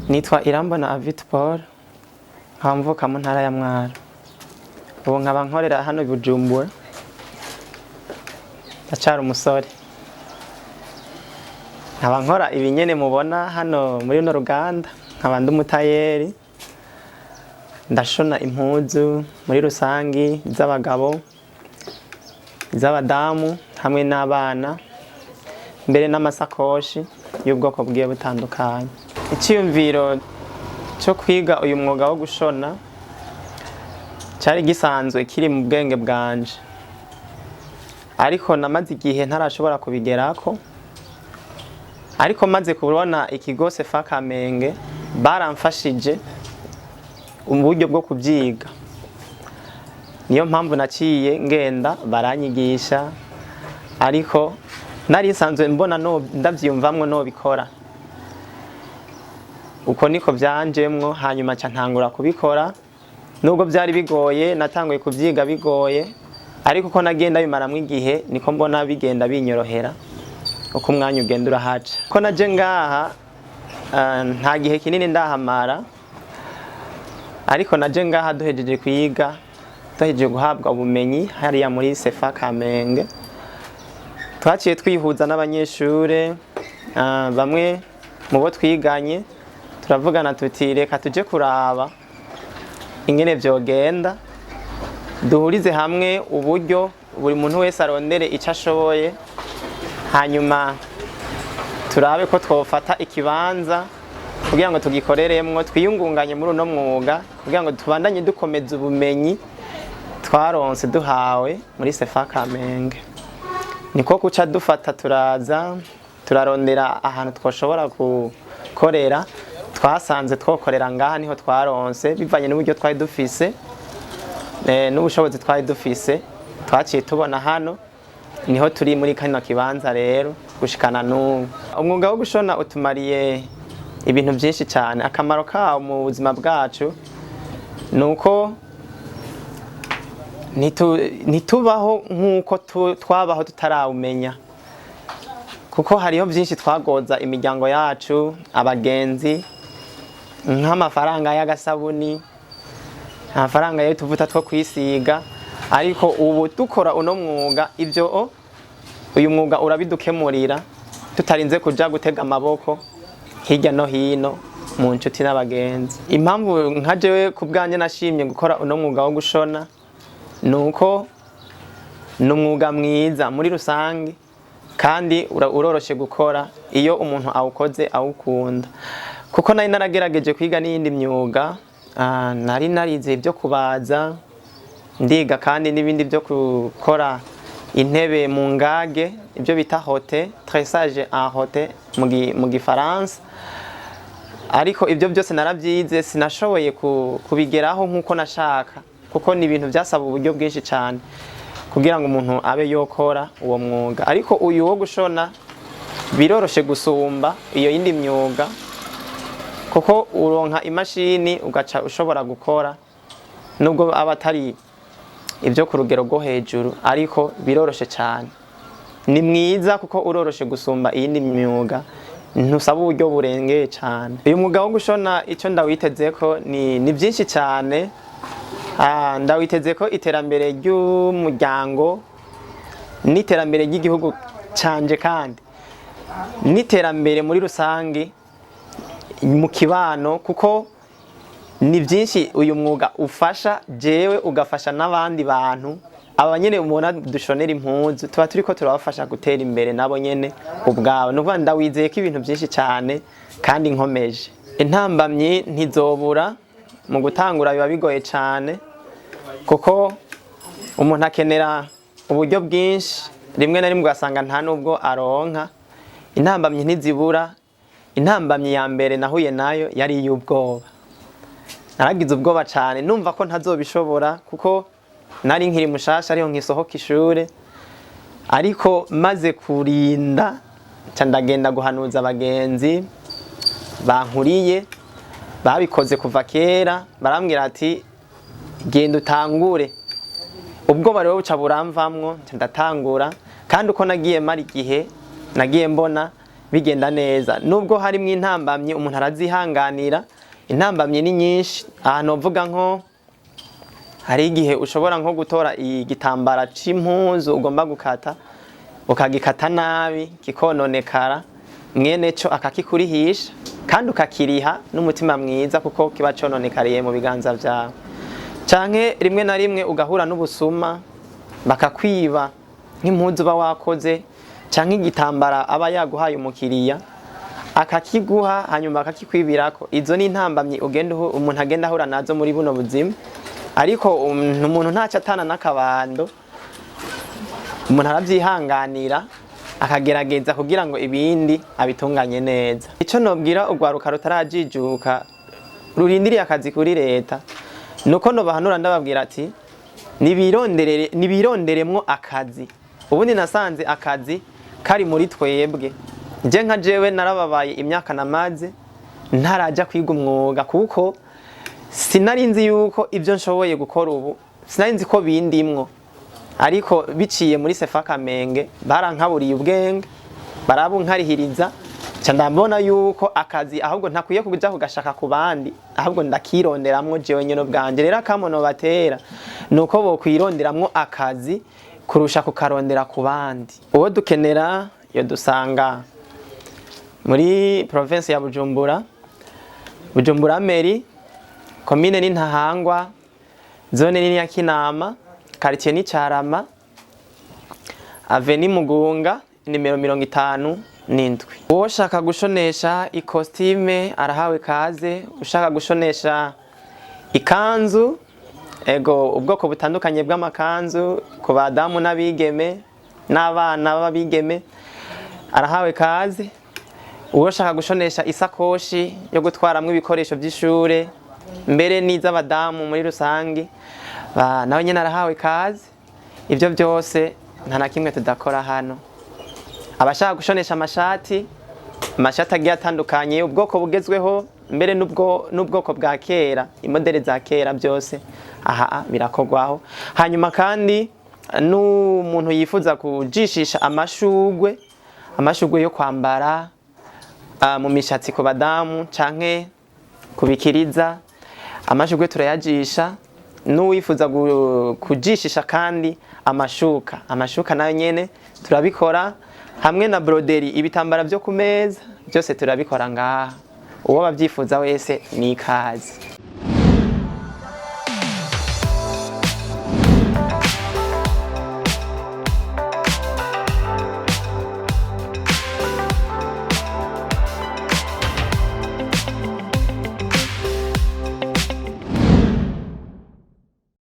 Nitwa Irambona Avit Paul, nkaba mvuka mu ntara ya Mwaro. Ubu nkaba nkorera hano i Bujumbura. Ndacara umusore. Nkaba nkora ibi nyene mubona hano muri runo ruganda, nkaba ndi umutayeri. Ndashona impuzu muri rusangi z'abagabo, iz'abadamu hamwe n'abana, mbere n'amasakoshi y'ubwoko bugiye butandukanye. Iciyumviro cyo kwiga uyu mwuga wo gushona cari gisanzwe kiri mu bwenge bwanje, ariko namaze igihe ntarashobora kubigerako. Ariko maze kubona ikigo CEFA Kamenge, baramfashije uburyo bwo kubyiga. Niyo mpamvu naciye ngenda baranyigisha, ariko nari nsanzwe mbona no ndavyiyumvamwo nobikora. Uko niko vyanjemwo, hanyuma nca ntangura kubikora. Nubwo byari bigoye, natanguye kubyiga bigoye, ariko uko nagenda bimaramwo igihe niko mbona bigenda binyorohera uko umwanya ugenda urahaca. Ko naje ngaha, nta gihe kinini ndahamara, ariko naje ngaha duhejeje kwiga, duhejeje guhabwa ubumenyi hariya muri CEFA Kamenge. Twaciye twihuza n'abanyeshure, bamwe mu bo twiganye, turavugana tuti: "Reka tuje kuraba ingene vyogenda, duhurize hamwe uburyo, buri muntu wese arondere ico ashoboye, hanyuma turabe ko twofata ikibanza kugira ngo tugikoreremwo, twiyungunganye muri uno mwuga, kugira ngo tubandanye dukomeza ubumenyi twaronse duhawe muri CEFA Kamenge." Niko kuca dufata, turaza turarondera ahantu twoshobora gukorera. Twasanze twokorera ngaha, niho twaronse bivanye n'uburyo twari dufise, n'ubushobozi twari dufise. Twaciye tubona hano niho turi muri kano kibanza rero gushikana n'ubu. Umwuga wo gushona utumariye ibintu byinshi cyane. Akamaro kawo mu buzima bwacu ni uko ntitubaho nk'uko twabaho tutarawumenya, kuko hariho byinshi twagoza imiryango yacu, abagenzi, nk'amafaranga y'agasabuni, amafaranga y'utuvuta two kwisiga. Ariko ubu dukora uno mwuga, ibyo uyu mwuga urabidukemurira tutarinze kuja gutega amaboko hirya no hino mu nshuti n'abagenzi. Impamvu nka jewe ku bwanjye nashimye gukora uno mwuga wo gushona ni uko ni umwuga mwiza muri rusange, kandi uroroshe gukora iyo umuntu awukoze awukunda. Kuko nari naragerageje kwiga n'iyindi myuga, nari narize ibyo kubaza, ndiga kandi n'ibindi byo gukora intebe mu ngage, ibyo bita rotin, tressage en rotin mu gifaransa. Ariko ibyo byose narabyize, sinashoboye kubigeraho nk'uko nashaka, kuko ni ibintu byasaba uburyo bwinshi cyane kugira ngo umuntu abe yokora uwo mwuga. Ariko uyu wo gushona biroroshe gusumba iyo yindi myuga, kuko uronka imashini ugaca ushobora gukora, nubwo aba atari ibyo ku rugero rwo hejuru, ariko biroroshe cyane. Ni mwiza kuko uroroshe gusumba iyindi myuga, ntusaba uburyo burengeye cyane. Uyu mwuga wo gushona, icyo ndawiteze ko ni byinshi cyane. Ndawiteze ko iterambere ry'umuryango n'iterambere ry'igihugu canje, kandi n'iterambere muri rusange mu kibano, kuko ni byinshi uyu mwuga ufasha jewe, ugafasha n'abandi bantu. Aba nyene mubona dushonera impuzu, tuba turiko turabafasha gutera imbere nabo nyene ubwabo. Ni ukuvuga ndawizeye ko ibintu byinshi cyane kandi nkomeje. Intambamyi ntizobura. Mu gutangura biba bigoye cyane, kuko umuntu akenera uburyo bwinshi, rimwe na rimwe ugasanga nta nubwo aronka. Intambamyi ntizibura. Intambamyi ya mbere nahuye nayo yari iy'ubwoba. Naragize ubwoba cyane, numva ko ntazobishobora, kuko nari nkiri mushasha, ariho nkisohoka ishure. Ariko maze kurinda, nca ndagenda guhanuza abagenzi bankuriye babikoze kuva kera, barambwira ati: "Genda utangure." Ubwoba rero buca buramvamwo, nca ndatangura. Kandi uko nagiye mara igihe, nagiye mbona bigenda neza, nubwo harimwo intambamyi, umuntu arazihanganira. Intambamyi ni nyinshi. Ahantu mvuga nko hari igihe ushobora nko gutora igitambara c'impuzu ugomba gukata, ukagikata nabi kikononekara, mwene co akakikurihisha kandi ukakiriha n'umutima mwiza kuko kiba cononekariye mu biganza vyawe. Canke rimwe na rimwe ugahura n'ubusuma, bakakwiba nk'impuzu uba wakoze canke igitambara aba yaguhaye umukiriya akakiguha, hanyuma akakikwibirako. Izo ni intambamyi ugenda umuntu agenda ahura nazo muri buno buzima, ariko umuntu ntaco atana n'akabando, umuntu aravyihanganira akagerageza kugira ngo ibindi abitunganye neza. Ico nobwira urwaruka rutarajijuka rurindiriye akazi kuri leta, nuko nobahanura ndababwira ati nibironderere, nibironderemwo akazi. Ubundi nasanze akazi kari muri twebwe. Je nka jewe narababaye imyaka namaze ntaraja kwiga umwuga, kuko sinari nzi yuko ibyo nshoboye gukora ubu, sinari nzi ko bindimwo. Ariko biciye muri CFA Kamenge barankaburiye ubwenge, barabunkarihiriza, nca ndabona yuko akazi ahubwo ntakwiye kuja kugashaka ku bandi, ahubwo ndakironderamwo jewe nyene ubwanje. Rero akamo nobatera nuko bokwironderamwo akazi kurusha kukarondera ku bandi. Uwo dukenera yo dusanga muri province ya Bujumbura, Bujumbura Mairie, komine ni Ntahangwa, zone nini ya Kinama, quartier ni Carama, avenue Mugunga, nimero 57. Uwoshaka gushonesha ikositime arahawe kaze, ushaka gushonesha ikanzu, ego, ubwoko butandukanye bw'amakanzu ku badamu n'abigeme n'abana b'abigeme arahawe kaze. Uwoshaka gushonesha isakoshi yo gutwaramwo ibikoresho by'ishure, mbere n'iz'abadamu muri rusange, nawe nyene arahawe kaze. Ibyo byose nta na kimwe tudakora hano. Abashaka gushonesha amashati, amashati agiye atandukanye, ubwoko bugezweho mbere n'ubwoko bwa kera, imodeli za kera, byose aha birakorwaho. Hanyuma kandi n'umuntu yifuza kujishisha amashugwe, amashugwe yo kwambara mu mishatsi ku badamu canke kubikiriza, amashugwe turayajisha. N'uwifuza kujishisha kandi amashuka, amashuka nayo nyene turabikora, hamwe na broderie, ibitambara byo ku meza, byose turabikora ngaha. Uwo babyifuza wese ni ikaze.